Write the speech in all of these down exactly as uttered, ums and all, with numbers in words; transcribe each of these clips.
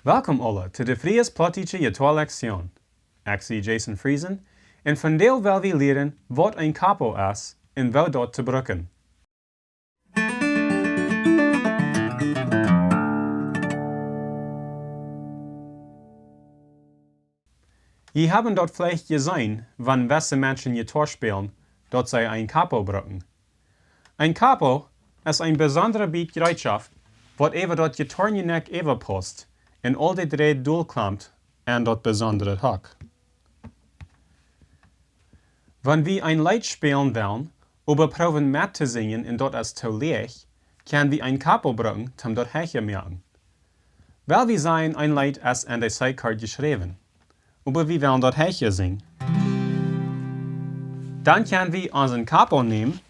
Welkom aule to de Fries Plautdietsche Jittoa Lektion. Ekj sie Jason Friesen un vondoag well wie lieren waut een capo es un woo daut to brucken. Jie haben daut veleicht jeseenen, wan wesse Menschen Jittoa spälen, daut see een capo brucken. Een capo es een besondret Bät Jereetschoft, waut äwa daut Jittoajenekj äwapaust un aul de dree dolklampt aun daut besondre Hok. Wan wie een Leet spälen wellen, oba proowen mettosinjen un daut es too läach, kjenn wie een capo brucken, om daut hecha moaken. Well wie sajen, een Leet es aun de C-Kord jeschräwen, oba wie wellen daut hecha sinjen. Dan kjenn wie onsen capo nämen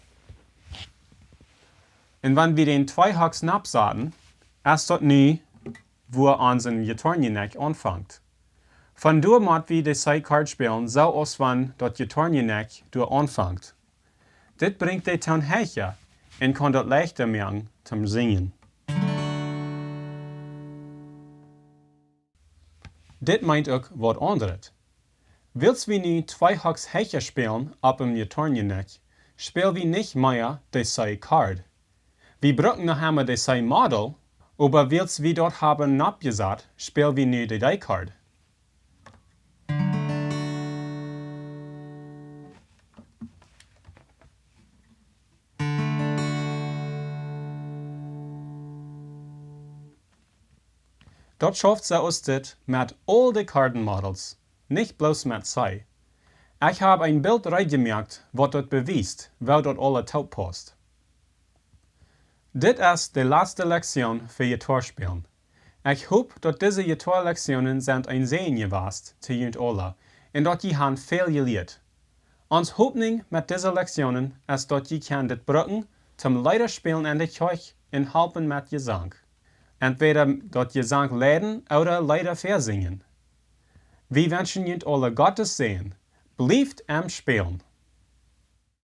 un wan wie dän twee Hoks nopp saten, es daut nu, wua onsen Jittoajenekj aunfangt. Von doa mott wie de C-Kord spälen, soo aus wan daut Jittoajenekj doa aunfangt. Dit brinjt de Toon hecha un kaun daut leichta moaken toom sinjen. Dit meent uk waut aundret. Wiels wie nu twee Hoks hecha spälen opp een Jittoajenekj, späl wie nich mea de C-Kord. Wie brucken noch emma de C-Model, oba wiels wie daut haben noppjesat, späl wie nu de D-Kord. Daut schauft soo aus dit met aul de Kordenmodels, nich bloos met C. Ekj hab een Bilt reed jemoakt, waut daut bewiest, woo daut aula toop paust. Dit es de latste Lektion fa Jittoa spälen. Ekj hop, daut dise Jittoa Lektionen sent een Säajen jewast to junt aula un daut jie han väl jelieet. Ons Hopninj met dise Lektionen es, daut jie kjennen dit brucken toom Leeda spälen enne Kjoakj un halpen met Jesank. Entwäda daut Jesank leiden ooda Leeda väasinjen. Wie wenschen junt aula Gottes Säajen. Blieft aum Spälen.